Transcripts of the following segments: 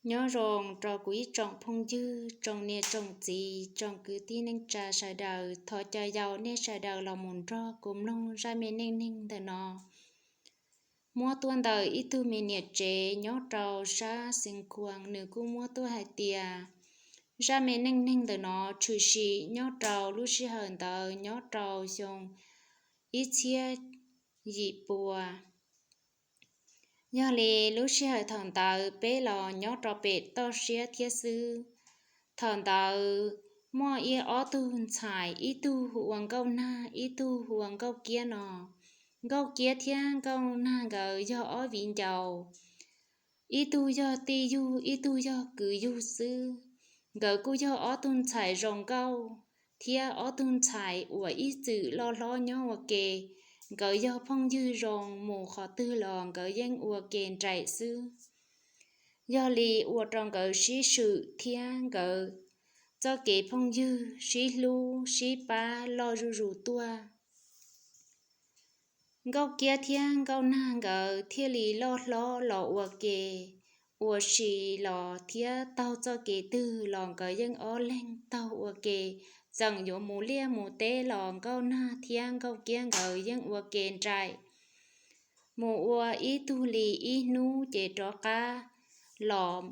Nyob zoo rau kuv ib tsoom phooj ywg, tsoom niam tsoom txiv, tsoom kwv tij neej tsa sawv daws. Thov caw yaus nej sawv daws los mus nrog kuv mloog zaj me neej neeg ntawm no. Muab tuaj ntawm ib tug me niam tsev nyob rau sab Xeev Khuam, nws kuj muab tuaj hais tias zaj me neej neeg ntawm no tshwm sim nyob rau lub sij hawm ntawd nyob rau xyoo ib txhiab yim pua. Yog li lub sij hawm thaum ntawd peb los nyob rau pem toj siab thiab xwb. Thaum ntawd muaj ib ob tug ntxhais, ib tug hu ua Nkauj Nag, ib tug hu ua Nkauj Kiab no. Nkauj Kiab thiab Nkauj Nag nkawd yog ob viv ncaus, ib tug yog tij yug, ib tug yog kwv yug xwb. Nkawd kuj yog ob tug ntxhais zoo nkauj thiab ob tug ntxhais uas ib txwm loj hlob nyob ua ke. Nkawd yog phooj ywg zoo, mus qhov twg los nkawd yeej ua ke nraim xwb. Yog li ua rau nkawd sib swm thiab nkawd txoj kev phooj ywg sib hlub sib pab loj zuj zus tuaj. Nkauj Kiab thiab Nkauj Nag nkawd thiaj li loj hlob los ua ke, ua si los thiab taug txoj kev twg los nkawd yeej ob leeg taug ua ke. Txawm yuav mus liaj mus teb los Nkauj Nag thiab Nkauj Kiab nkawd yeej ua ke nraim. Mus ua ib tug li ib hnub ces rov qab los,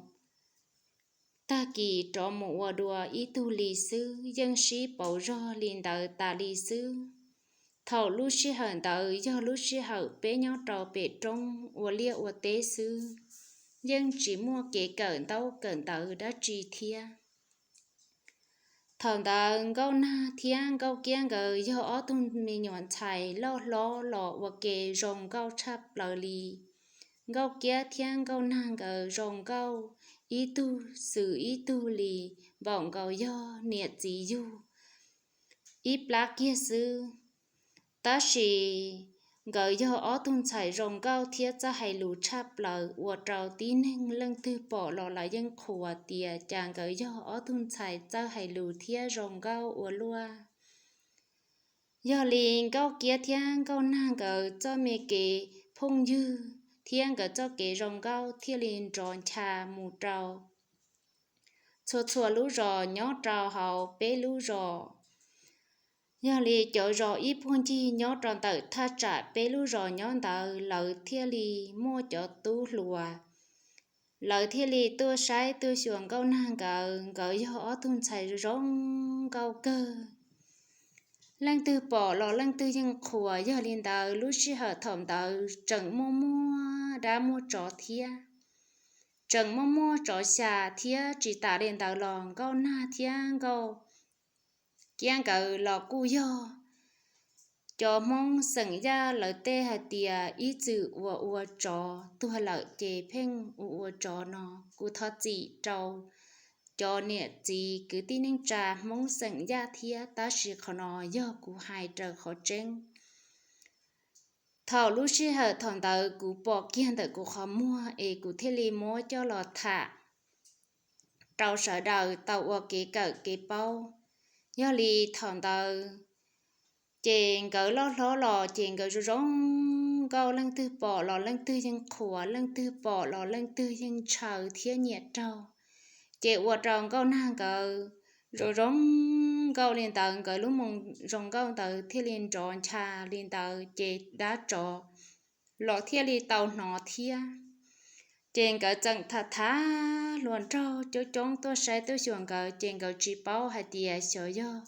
tag kis rov mus ua dua ib tug li xwb, yeej sib pauv zog li ntawd tas li xwb. Thaum lub sij hawm ntawd yog lub sij hawm peb nyob rau pem roob ua liaj ua teb xwb, yeej tsis muaj kev kawm ntaub kawm ntawv dab tsi thiab. Thaum ntawd Nkauj Nag thiab Nkauj Kiab nkawd yog ob tug me nyuam ntxhais loj hlob los ua ke zoo nkauj tshaj plaws li. Nkauj Kiab thiab Nkauj Nag nkawd zoo nkauj ib tug xwm ib tug li, npaum nkaus yog niam txiv yug ib plab kiag xwb. Tab sis nkawd yog ob tug ntxhais zoo nkauj thiab txawj hais lus tshaj plaws, ua rau tib neeg leej twg pom los lawv yeej qhuas tias cas nkawd yog ob tug ntxhais txawj hais lus thiab zoo nkauj ua luaj. Yog li Nkauj Kiab thiab Nkauj Nag nkawd txoj me kev phooj ywg thiab nkawd txoj kev zoo nkauj thiaj li nrov ncha mus rau txhua txhua lub zos nyob rau hauv peb lub zos. Yog li cov zos ib puag ncig nyob rau ntawm thaj tsam peb lub zos nyob ntawd, lawv thiaj li muaj cov tub hluas, lawv thiaj li tuaj saib tuaj xyuas Nkauj Nag nkawd. Nkawd yog ob tug ntxhais zoo nkauj kawg, leej twg pom los leej twg yeej qhuas. Yog li ntawd lub sij hawm thaum ntawd tseem muaj muaj dab muaj tsov thiab, tseem muaj muaj tsov xya thiab. Tsis tas li ntawd los Nkauj Nag thiab Nkauj Kiab nkawd los kuj yog cov Hmoob xeem Yaj, lawv tej hais tias ib txwm ua ua tsov tuag lawm ces pheej ua ua tsov no. Kuv thov txim rau cov niam txiv kwv tij neej tsa Hmoob xeem Yaj thiab, tab sis qhov no yog kuv hais raws qhov tseeb. Thaum lub sij hawm thaum ntawd kuv pom kiag ntawm kuv qhov muag es kuv thiaj li muab coj los tham rau sawv daws tau ua kev kawm kev paub. Yog li thaum ntawd ces nkawd loj hlob los ces nkawd zoo zoo nkauj, leej twg pom los leej twg yeej qhuas, leej twg pom los leej twg yeej ntshaw thiab nyiam raug. Ces ua rau Nkauj Nag nkawd zoo zoo nkauj li ntawd, nkawd lub moo zoo nkauj ntawd thiaj li nrov ncha li ntawd ces dab tsov los thiaj li tau hnov thiab. Ces nkawd txawm tham tham hluas nraug coob coob tuaj saib tuaj xyuas nkawd, ces nkawd tsis paub hais tias xyov yog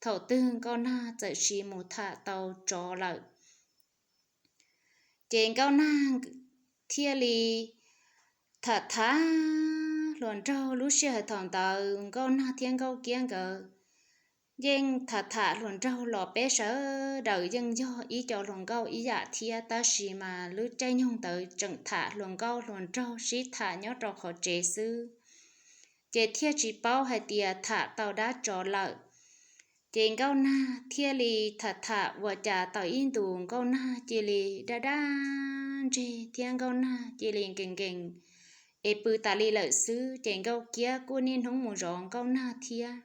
thaum twg Nkauj Nag txawm sim mus tham tau tsov lawm. Ces Nkauj Nag thiaj li tham tham hluas nraug. Lub sij hawm thaum ntawd Nkauj Nag thiab Nkauj Kiab nkawd yeej tham tham hluas nraug los peb sawv daws yeej yog ib co hluas nkauj ib yam thiab, tab sis mas lub caij nyoog ntawd tseem tham hluas nkauj hluas nraug sib tham nyob rau qhov tsev xwb, ces thiaj tsis paub hais tias tham tau dab tsov lawm. Ces Nkauj Nag thiaj li tham tham ua cas tau ib ntus Nkauj Nag cia li daj daj ntseg thiab Nkauj Nag cia li nkees nkees es pw tas li lawm xwb. Ces Nkauj Kiab kuj niaj hnub mus zov Nkauj Nag thiab.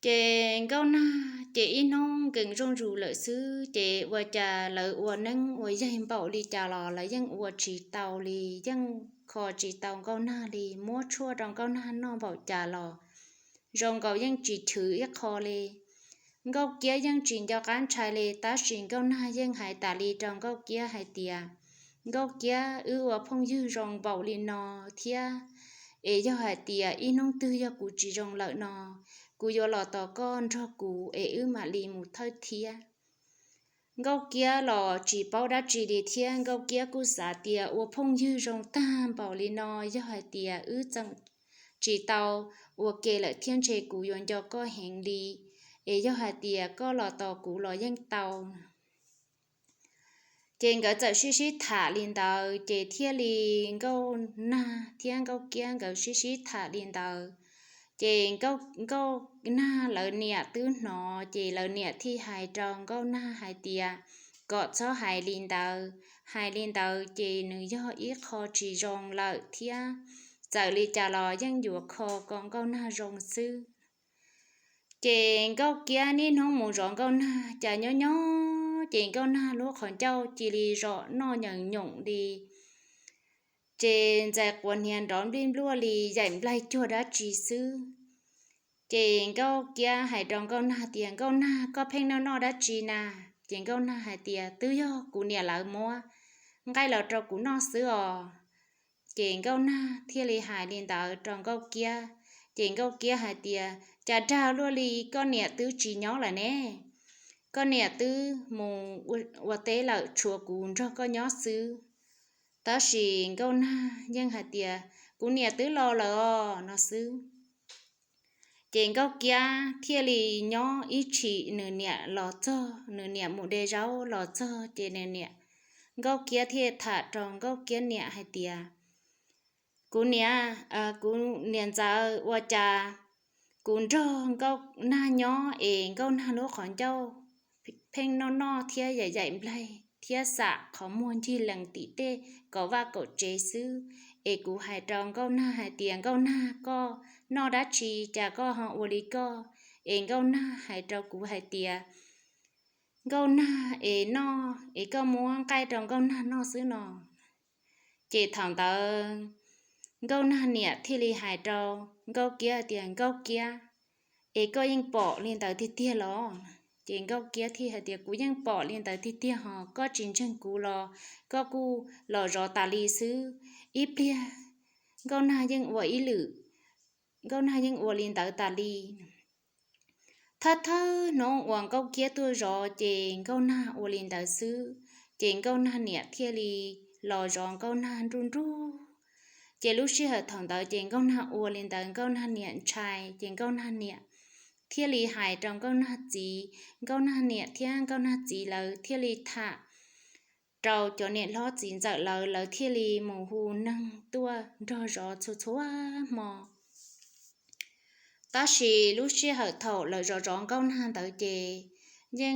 Ces Nkauj Nag ces ib hnub nkees zuj zus lawm xwb, ces ua cas lawv ua neeb ua yaig npaum li cas los lawv yeej ua tsis tau li, yeej kho tsis tau Nkauj Nag li, muab tshuaj rau Nkauj Nag noj npaum cas los zoo nkaus yeej tsis chwv ib qho li. Nkauj Kiab yeej tsis nco qab ntshai li, tab sis Nkauj Nag yeej hais tas li rau Nkauj Kiab hais tias, Nkauj Kiab, wb ua phooj ywg zoo npaum li no thiab, es yog hais tias ib hnub twg yog kuv tsis zoo lawm no, kuv yuav los tos koj nrog kuv es wb mam li mus thawj thiab. Nkauj Kiab los tsis paub dab tsi li thiab, Nkauj Kiab kuj xav tias ua phooj ywg zoo tag npaum li no, yog hais tias wb tseem tsis tau ua ke lawm thiab ntshe kuv yuav nco koj heev li, es yog hais tias koj los tos kuv los yeej tau. Ces nkawd txawm sib sib tham li ntawd, ces thiaj li Nkauj Nag thiab Nkauj Kiab nkawd sib sib tham li ntawd, ces Nkauj Nag lawv niam twb hnov, ces lawv niam thiaj hais rau Nkauj Nag hais tias kom txhob hais li ntawd, hais li ntawd ces nws yog ib qho tsis zoo lawm thiab, txawm li cas los yeej yuav kho kom Nkauj Nag zoo xwb. Ces Nkauj Kiab niaj hnub mus zov Nkauj Nag, cas nyob nyob ces Nkauj Nag lub qhov ncauj cia li zom noj nyeem nyoom li, ces ntxais quav hniav nrov nplij npluaj li yaim nplaig cuag dab tsi xwb. Ces Nkauj Kiab hais rau Nkauj Nag tias, Nkauj Nag, koj pheej noj noj dab tsi na? Ces Nkauj Nag hais tias, twb yog kuv niam lawv muab nqaij los rau kuv noj xwb os. Ces Nkauj Nag thiaj li hais li ntawd rau Nkauj Kiab. Ces Nkauj Kiab hais tias, cas dag luaj li, koj niam twb tsis nyob lawm ne, koj niam twb mus ua teb lawm, tshuav kuv nrog koj nyob xwb. Tab sis Nkauj Nag yeej hais tias, kuv niam twb los lawm os no xwb. Ces Nkauj Kiab thiaj li nyob ib chim nws niam los txog, nws niam mus de zaub los txog ces nws niam, Nkauj Kiab thiaj tham rau Nkauj Kiab niam hais tias, kuv niam, kuv niam ntxawm, ua cas kuv nrog Nkauj Nag nyob es Nkauj Nag lub qhov ncauj pheej noj noj thiab yaim yaim nplaig thiab xam qhov muag ncig lees tim tej kaum vaj kaum tsev xwb. Es kuv hais rau Nkauj Nag hais tias, Nkauj Nag, koj noj dab tsi cas koj ho ua li koj? Es Nkauj Nag hais rau kuv hais tias, Nkauj Nag es noj es koj muab nqaij rau Nkauj Nag noj xwb no. Ces thaum ntawd Nkauj Nag niam thiaj li hais rau Nkauj Kiab tias, Nkauj Kiab, es koj yeej pom li ntawd tiag tiag los? Ces Nkauj Kiab thiaj hais tias, kuv yeej pom li ntawd tiag tiag hos, koj tsis ntseeg kuv los koj kuj los zov tas li xwb. Ib pliag Nkauj Nag yeej ua ib lwm, Nkauj Nag yeej ua li ntawd tas li. Thawj thawj hnub uas Nkauj Kiab tuaj zov ces Nkauj Nag ua li ntawd xwb, ces Nkauj Nag niam thiaj li los zov Nkauj Nag nruj nruj. Ces lub sij hawm thaum ntawd ces Nkauj Nag ua li ntawd Nkauj Nag niam ntshai, ces Nkauj Nag niam thiaj li hais rau Nkauj Nag txiv, Nkauj Nag niam thiab Nkauj Nag txiv lawv thiaj li tham rau cov niam hlob txiv ntxawm lawv, lawv thiaj li mus hu neeg tuaj nrog zov txhua txhua hmo. Tab sis lub sij hawm thaum lawv zov zov Nkauj Nag ntawd ces yeej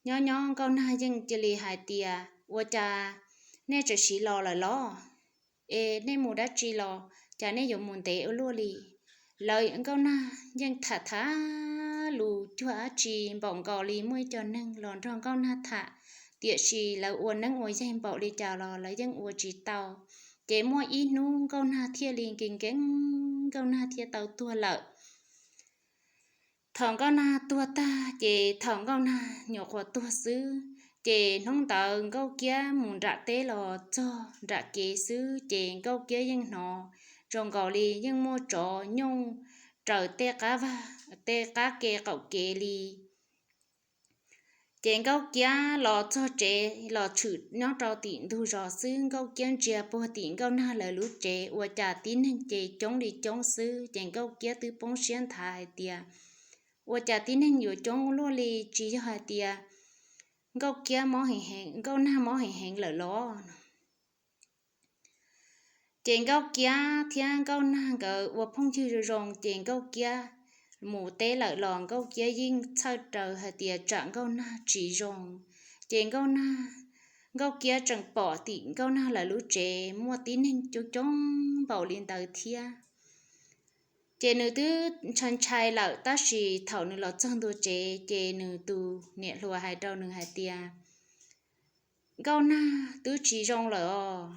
nyob nyob Nkauj Nag yeej cia li hais tias, ua cas nej tseem siv los lawm los? Es nej mus dab tsi los cas nej yuav mus ntev ua luaj li? Lawv Nkauj Nag yeej tham tham lus cuag dab tsi npaum nkaus li muaj ib co neeg los nrog Nkauj Nag tham, tiam sis lawv ua neeb ua yaig npaum li cas los lawv yeej ua tsis tau. Ces muaj ib hnub Nkauj Nag thiaj li nkees nkees, Nkauj Nag thiaj tau tuag lawm. Thaum Nkauj Nag tuag tag ces thaum Nkauj Nag nyuam qhuav tuag xwb, ces hnub ntawd Nkauj Kiab mus nram teb los txog nram kev xwb ces Nkauj Kiab yeej hnov zoo nkaus li yeej muaj tsov nyooj raws tej qab vag, tej qab ke qaum kev li. Ces Nkauj Kiab los txog tsev los tshwm nyob rau tim ntug zos xwb, Nkauj Kiab ntsia puag tim Nkauj Nag lawv lub tsev ua cas tib neeg ces coob li coob xwb, ces Nkauj Kiab twb poob siab nthav hais tias, ua cas tib neeg yuav coob luaj li, tsis yog hais tias Nkauj Kiab mob heev heev, Nkauj Nag mob heev heev lawm los? Ces Nkauj Kiab thiab Nkauj Nag nkawd ua phooj ywg zoo zoo, ces Nkauj Kiab mus teb lawm los Nkauj Kiab yeej txhawj raws hais tias tsam Nkauj Nag tsis zoo. Ces Nkauj Nag, Nkauj Kiab tseem pom tim Nkauj Nag lawv lub tsev muaj tib neeg coob coob npaum li ntawd thiab. Ces nws twb ntshai ntshai lawm, tab sis thaum nws los txog ntua tsev ces nws tus niam hluas hais rau nws hais tias, Nkauj Nag twb tsis zoo lawm os.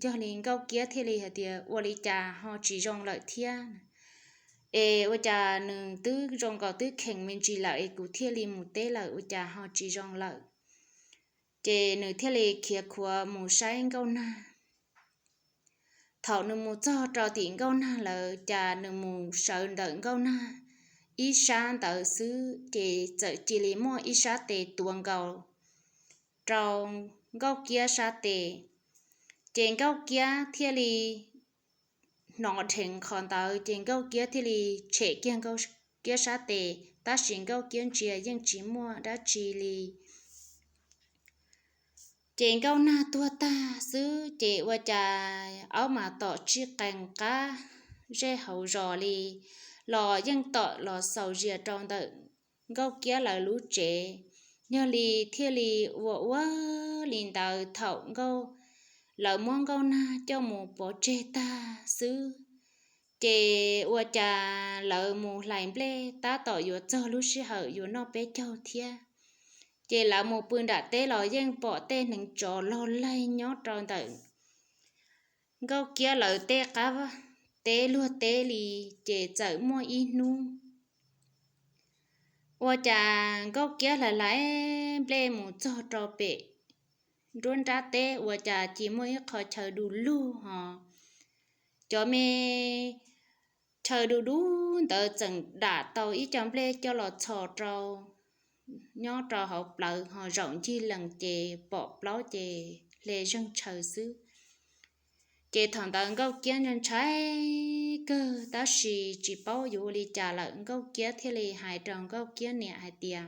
Yog li Nkauj Kiab thiaj li hais tias, Ua li cas ho tsis zoo lawm thiab? Es ua cas nws twb zoo nkaus twb khees me ntsis lawm es kuv thiaj li mus teb lawm ua cas ho tsis zoo lawm? Ces nws thiaj li khiav khuav mus saib Nkauj Nag. Thaum nws mus txog rau tim Nkauj Nag lawm cas nws mus sawv ntawm Nkauj Nag ib sab ntawd xwb ces txawm cia li muaj ib sab tes tuav nkaus rau Nkauj Kiab sab tes. Ces Nkauj Kiab thiaj li hnov dheev qhov ntawd ces Nkauj Kiab thiaj li tshem kiag Nkauj Kiab sab tes, tab sis Nkauj Kiab ntsia yeej tsis muaj dab tsi li. Ces Nkauj Nag tuag tag xwb ces ua cas aub mas tom tsij qees qab zej hauv zos li los yeej tom los xaus zias rau ntawm Nkauj Kiab lawv lub tsev. Yog li thiaj li ua ua li ntawd thaum Nkauj, lawv muab Nkauj Nag coj mus pov tseg tag xwb, ces ua cas lawv mus hlais nplej tab tom yuav txog lub sij hawm yuav noj peb caug thiab. Ces lawv mus pw nram teb los yeej pom tej hneev tsov log laig nyob rau ntawm Nkauj Kiab lawv tej qab teb luag teb li, ces txawm muaj ib hnub ua cas Nkauj Kiab hlais hlais nplej mus txog rau pem nruab nrab teb ua cas cia muaj ib qho chaw du lug ho cov me chaw du dub ntawd txawm dam tau ib co nplej coj los txhos rau nyob rau hauv plawv ho zaum ncig lees ces pom plaub ces hle zeeg tshaws xwb. Ces thaum ntawd Nkauj Kiab ntshai kawg tab sis tsis paub yuav ua li cas lawm, Nkauj Kiab thiaj li hais rau Nkauj Kiab niam hais tias,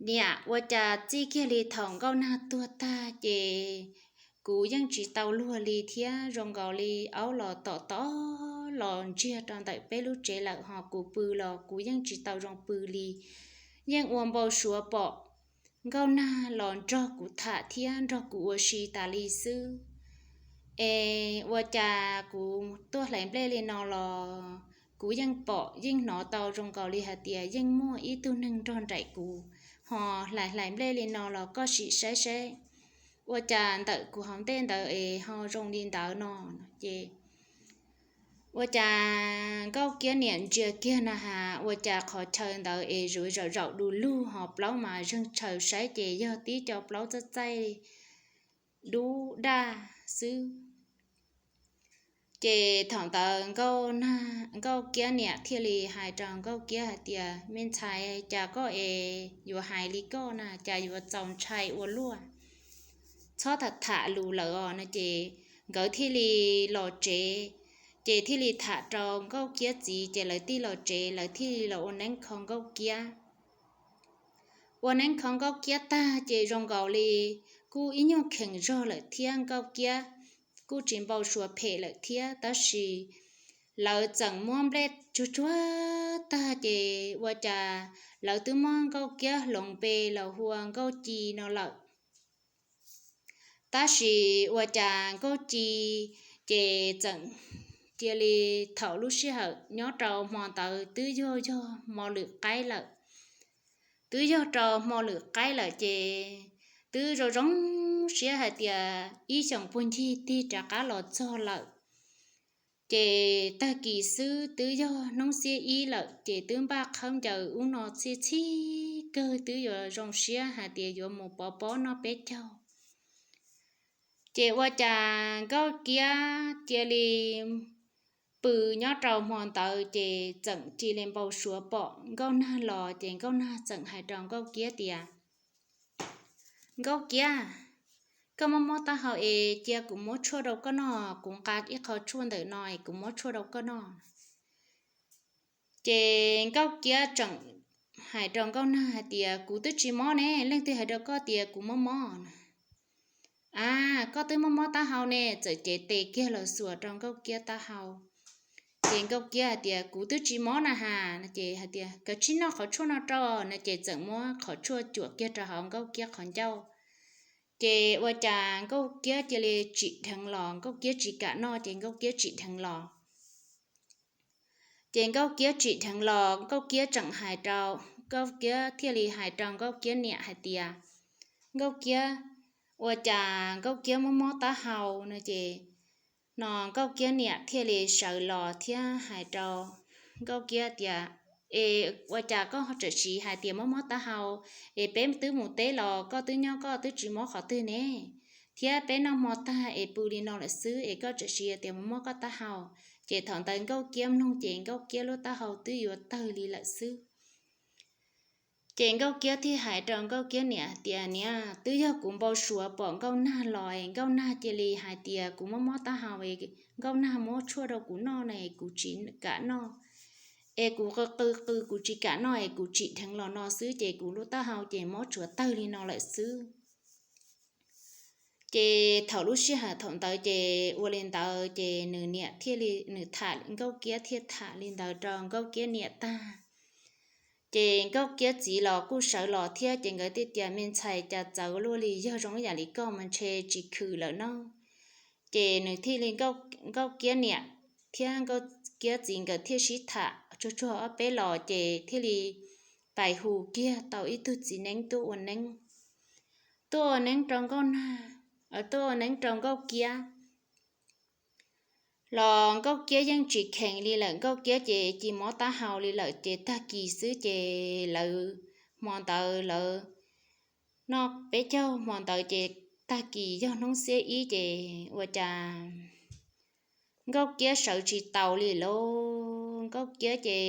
Niam, ua cas txij kiag li thaum Nkauj Nag tuag tag ces kuv yeej tsis tau luag li thiab, zoo nkaus li aub los tom tom los ntsiag rau ntawm peb lub tsev lawm ho kuv pw los kuv yeej tsis tau zoo pw li. Yeej ua npau suav pom Nkauj Nag los nrog kuv tham thiab nrog kuv ua si tas li xwb. Es ua cas kuv tuaj hlais nplej li no los kuv yeej pom yeej hnov tau zoo nkaus li hais tias yeej muaj ib tug neeg nrog nraim kuv, ho hlais hlais nplej li no los koj sim saib saib, ua cas ntawm kuv hauv ntej ntawd es ho zoo li ntawd no. Ces ua cas Nkauj Kiab niam ntsia kiag na has ua cas qhov chaw ntawd es zuav zaum zaum du lug ho plaub mas zeeg tshaws saib ces yog tib co plaub txaij txaij dub daj xwb. Ces thaum ntawd Nkauj Kiab niam thiaj li hais rau Nkauj Kiab hais tias, Me ntxhais, cas koj es yuav hais li koj na, cas yuav txaus ntshai ua luaj, txhob tham tham lus lawm os no. Ces nkawd thiaj li los tsev, ces thiaj li tham rau Nkauj Kiab txiv ces lawv thiaj los tsev, lawv thiaj li los ua neeb kho Nkauj Kiab. Ua neeb kho Nkauj Kiab tag ces zoo nkaus li kuj ib nyuag kheem zog lawm thiab, Nkauj Kiab kuj tsis npau suav phem lawm thiab, tab sis lawv txawm muab nplej tsuag tsuag tag ces ua cas lawv twb muab Nkauj Kiab hloov npe los hu ua Nkauj Ci no lawm. Tab sis ua cas Nkauj Ci ces txawm cia li thaum lub sij hawm nyob rau hmo ntawd twb yog yog hmo lwm qaib lawm. Twb yog rau hmo lwm qaib lawm ces twb zoo zoo siab hais tias ib xyoos puag ncig tig rov qab los txog lawm. Ces tag kis xwb twb yog hnub xiab ib lawm ces twb npaj qhawb ncaws ub no txhij txhij kawg, twb yuav zoo siab hais tias yuav mus pov pob noj peb caug. Ces ua cas Nkauj Kiab cia li pw nyob rau hmo ntawd ces txawm cia li npau suav pom Nkauj Nag los ces Nkauj Nag txawm hais rau Nkauj Kiab tias, Nkauj Kiab, koj mob mob taub hau es cia kuv muab tshuaj rau koj noj, kuv nqa ib qho tshuaj ntawm no es kuv muab tshuaj rau koj noj. Ces Nkauj Kiab tseem hais rau Nkauj Nag hais tias, Kuv twb tsis mob ne, leej twg hais rau koj tias kuv mob mob? A, koj twb mob mob taub hau ne, txawm cev tes kiag los xuas rau Nkauj Kiab taub hau. Ces Nkauj Kiab hais tias, Kuv twb tsis mob na has, no ces hais tias, Kav tsij noj qhov tshuaj no rau, no ces txawm muab qhov tshuaj cuam kiag rau hauv Nkauj Kiab qhov ncauj. Ces ua cas Nkauj Kiab cia li tsim dheev los, Nkauj Kiab tsis kam noj ces Nkauj Kiab tsim dheev los. Ces Nkauj Kiab tsim dheev los Nkauj Kiab tseem hais rau, Nkauj Kiab thiaj li hais rau Nkauj Kiab niam hais tias, Nkauj Kiab, ua cas Nkauj Kiab mob mob taub hau no ces, no Nkauj Kiab niam thiaj li sawv los thiab hais rau Nkauj Kiab tias, Es ua cas koj tseem siv hais tias mob mob taub hau, es peb twb mus teb los koj twb nyob koj twb tsis mob qhov twg ne, thiab peb noj hmo tag es pw li no lawm xwb es koj tseem siv tias mob mob koj taub hau. Ces thaum ntawd Nkauj Kiab mloog ces Nkauj Kiab lub taub hau twb yuav tawg li lawm xwb. Ces Nkauj Kiab thiaj hais rau Nkauj Kiab niam tias, Niam, twb yog kuv npau suav pom Nkauj Nag los es Nkauj Nag cia li hais tias kuv mob mob taub hau es Nkauj Nag muab tshuaj rau kuv noj na es kuv tsis kam noj, es kuv qw qw qw kuv tsis kam noj es kuv tsim dheev los no xwb ces kuv lub taub hau ces mob tsuav tawg li no lawm xwb. Ces thaum lub sij hawm thaum ntawd ces ua li ntawd ces nws niam thiaj li, nws tham, Nkauj Kiab thiaj tham li ntawd rau Nkauj Kiab niam tag. Ces Nkauj Kiab txiv los kuj sawv los thiab ces nkawd thiaj tias, Me ntxhais, cas txawv luaj li, yog zoo ib yam li koj mas ntshe tsis khwm lawm no. Ces nws thiaj li, Nkauj Kiab niam thiab Nkauj Kiab txiv nkawd thiaj sib tham tsuag tsuag ob peb los ces thiaj li pais hu kiag tau ib tug txiv neeb tuaj ua neeb, tuaj ua neeb rau Nkauj Nag, tuaj ua neeb rau Nkauj Kiab. Los Nkauj Kiab yeej tsis kheev li lawm, Nkauj Kiab ces cia mob taub hau li lawm ces tag kis xwb ces lawv, hmo ntawd lawv noj peb caug hmo ntawd ces tag kis yog hnub xiab ib ces ua cas Nkauj Kiab sawv tsis taus li lauj. Nkauj Kiab ces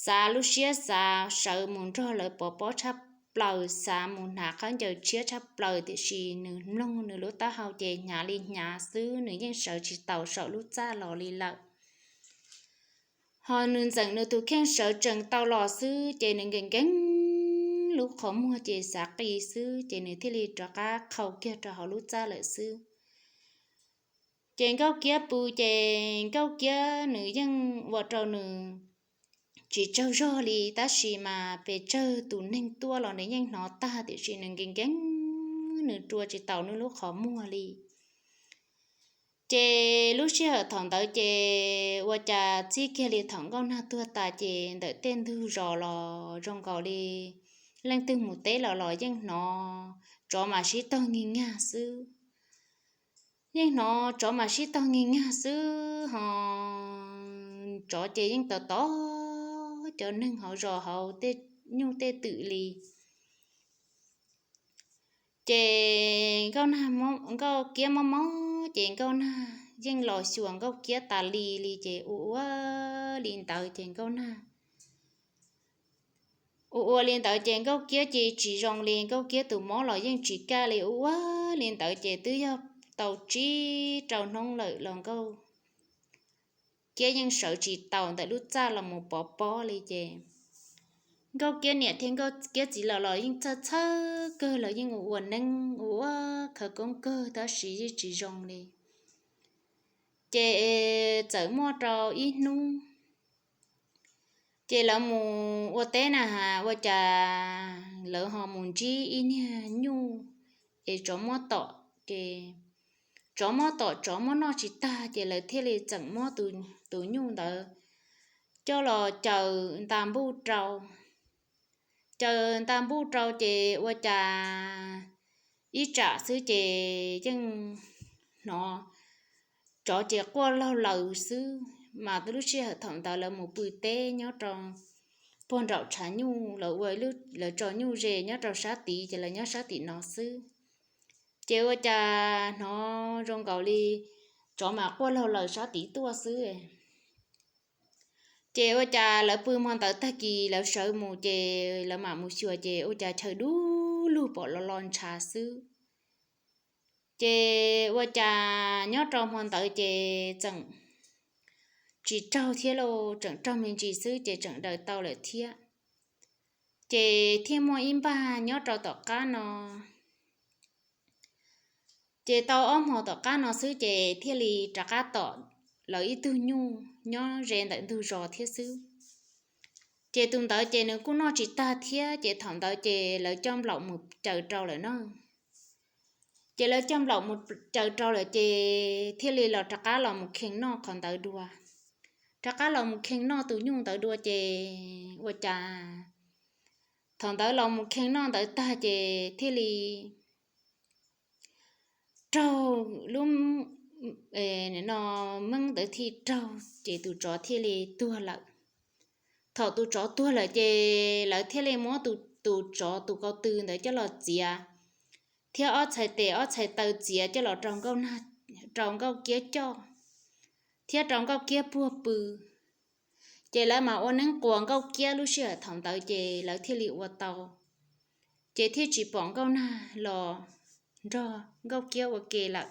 xav lub siab xav sawv mus nrog lawv pov pob tshaj plaws, xav mus hnav khaub ncaws tshiab tshaj plaws tiam sis nws mloog nws lub taub hau ces hnyav li hnyav xwb, nws yeej sawv tsis taus saum lub txaj los li lawm. Ho nws ntxeem nws tus kheej sawv tsees tau los xwb ces nws nkees nkees lub qhov muag ces xav qis xwb ces nws thiaj li rov qab qhau kiag rau hauv lub txaj lawm xwb. Ces Nkauj Kiab pw ces Nkauj Kiab nws yeej ua rau nws tsis tsaug zog li tab sis mas pes tsawg tus neeg tuaj los nws yeej hnov tag tiam sis nws nkees nkees, nws rua tsis taus nws lub qhov muag li. Ces lub sij hawm thaum ntawd ces ua cas txij kiag li thaum Nkauj Nag tuag tas ces ntawm tej ntug zos los zoo nkaus li leej twg mus teb los los yeej hnov tsov mas sib tog nki nyag xwb. Yeej hnov tsov mas sib tog nki nyag xwb ho tsov ces yeej tom tom cov neeg hauv zos hauv tej nyuj tej twm li. Ces Nkauj Kiab mob mob ces Nkauj Nag yeej los xyuas Nkauj Kiab tas li li ces ua ua li ntawd ces Nkauj Nag ua ua li ntawd ces Nkauj Kiab ces tsis zoo li, Nkauj Kiab tus mob los yeej tsis kaj li, ua ua li ntawd ces twb yog tau tsib rau hnub lawm los Nkauj Kiab yeej sawv tsis taus ntawm lub txaj los mus pov pob li ces Nkauj Kiab niam thiab Nkauj Kiab txiv los los yeej txhawj txhawj kawg, los yeej ua ua neeb ua ua khawv koob kawg tab sis yeej tsis zoo li. Ces txawm muaj rau ib hnub ces lawv mus ua teb na has ua cas lawv ho mus ntsib ib niag nyuj es tsov muab tom ces tsov muab tom tsov muab noj tsis tag ces lawv thiaj li txawm muab tus nyuj ntawd coj los caws nta npuj rau. Caws nta npuj rau ces ua cas ib tsam xwb ces yeej hnov tsov ces quaj laug laws xwb mas lub sij hawm thaum ntawd lawv mus pw teb nyob rau puag nraum tshav nyuj, lawv ua lawv tso nyuj ze nyob rau sab tid ces lawv nyob sab tim no xwb. Ces ua cas hnov zoo nkaus li tsov mas quaj laug laws sab tid tuaj xwb. Ces ua cas lawv pw hmo ntawd tag kis lawv sawv mus ces lawv mam mus xyuas ces ua cas chaw dub lug pom los los ntshav xwb. Ces ua cas nyob rau hmo ntawd ces tseem tsis raug thiab lauj, tseem raug me ntsis xwb ces tseem daws tau lawm thiab. Ces thiaj muaj ib npag nyob rau tom qab no ces tau ob hmo tom qab no xwb ces thiaj li rov qab tom lawv ib tug nyuj nyob ze ntawm ntug zos thiab xwb. Ces tus ntawd ces nws kuj noj tsis tag thiab ces thaum ntawd ces lawv coj nplaum mus caws rau lawm na. Ces lawv coj nplaum mus caws rau lawm ces thiaj li los rov qab los mus kheev noj qhov ntawd dua. rov qab los mus khee noj tus nyuj ntawd dua ces ua cas thaum ntawd los mus khee noj ntawd tag ces thiaj li raug lub, no, meeb ntawd thiaj raug ces tus tsov thiaj li tuag lawm. Thaum tus tsov tuag lawm ces lawv thiaj li muab tus tsov tus ko tw ntawd coj los txiav, thiab ob txhais tes ob txhais taw txiav coj los rau Nkauj Kiab coj, thiab rau Nkauj Kiab puag pw. Ces lawv mas ua neeb quas Nkauj Kiab lub sij hawm thaum ntawd ces lawv thiaj li ua tau, ces thiaj tsis pom Nkauj Nag los nrog Nkauj Kiab ua ke lawm,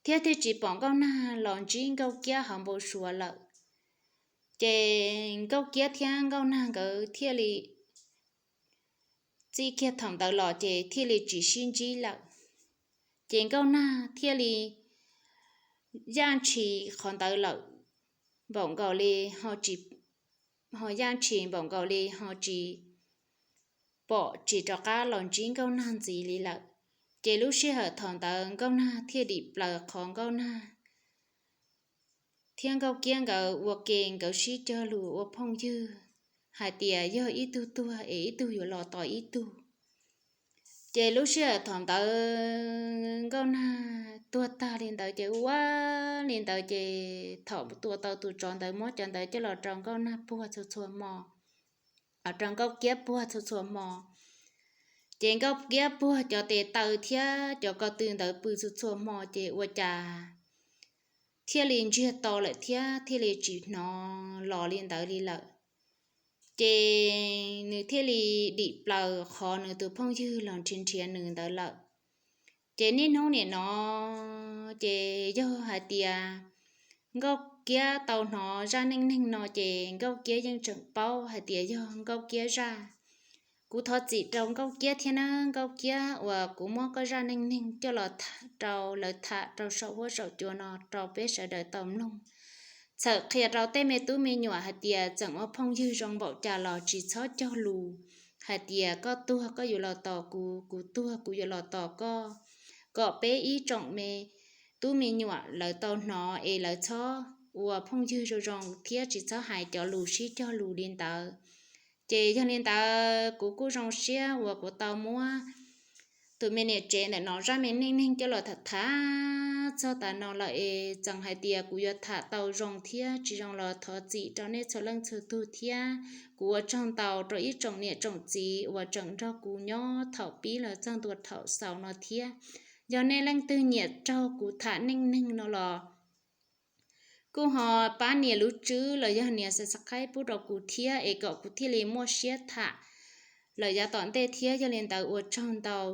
thiab thiaj tsis pom Nkauj Nag los ntsib Nkauj Kiab hauv npau suav lawm. Ces Nkauj Kiab thiab Nkauj Nag nkawd thiaj li txij kiag thaum ntawd los ces thiaj li tsis sib ntsib lawm. Ces Nkauj Nag thiaj li yaj ntshis qhov ntawd lawm, npaum nkaus li ho yaj ntshis npaum nkaus li ho tsis pom tsis rov qab los ntsib Nkauj Nag ntxiv li lawm. Ces lub sij hawm thaum ntawd Nkauj Nag thiaj dim plaws qhov Nkauj Nag thiab Nkauj Kiab nkawd ua ke, nkawd sib cog lus ua phooj ywg hais tias yog ib tug tuag es ib tug yuav los tos ib tug. Ces lub sij hawm thaum ntawd Nkauj Nag tuag tag li ntawd ces ua li ntawd ces thaum tua tau tus tsov ntawd muab cov ntawd coj los rau Nkauj Nag puag txhua txhua hmo, rau Nkauj Kiab puag txhua txhua hmo. Ces Nkauj Kiab puag cov tes taw thiab cov ko tw ntawd pw txhua txhua hmo ces ua cas thiaj li ntsiag to lawm thiab thiaj li tsis hnov los li ntawd li lawm. Ces nws thiaj li dim plaws qhov nws tus phooj ywg los nrhiav nrhiav nws ntawd lawm. Ces niaj hnub nim no ces yog hais tias Nkauj Kiab tau hnov zaj neej neeg no ces Nkauj Kiab yeej tseem paub hais tias yog Nkauj Kiab zaj. Kuv thov txim rau Nkauj Kiab thiab nawb, Nkauj Kiab uas kuv muab koj zaj neej neeg coj los rau lawv tham rau saum huab saum cua no rau peb sawv daws tau mloog. Txhawm qhia rau tej me tub me nyuam hais tias txawm ua phooj ywg zoo npaum cas los tsis txhob cog lus hais tias koj tuag koj yuav los tos kuv, kuv tuag kuv yuav los tos koj, kom peb ib tsoom me tub me nyuam lawv tau hnov es lawv txhob ua phooj ywg zoo zoo thiab tsis txhob hais cov lus sib cog lus li ntawd. Ces yog li ntawd kuv kuj zoo siab uas kuv tau muab tus me niam tsev ntawm no zaj me neej neeg coj los tham tham txog tas no lawm es txawm hais tias kuv yuav tham tau zoo thiab tsis zoo los thov txim rau nej txhua leej txhua tug thiab. Kuv ua tsaug ntau rau ib tsoom niam tsoom txiv uas tseem nrog kuv nyob thaum pib los txog ntua thaum xaus no thiab. Yog nej leej twg nyiam raug kuv tham neej neeg no los kuj ho pab nias lub tswb los yog nias subscribe pub rau kuv thiab es kom kuv thiaj li muaj siab tham lawm yav tom ntej thiab. Yog li ntawd ua tsaug ntau.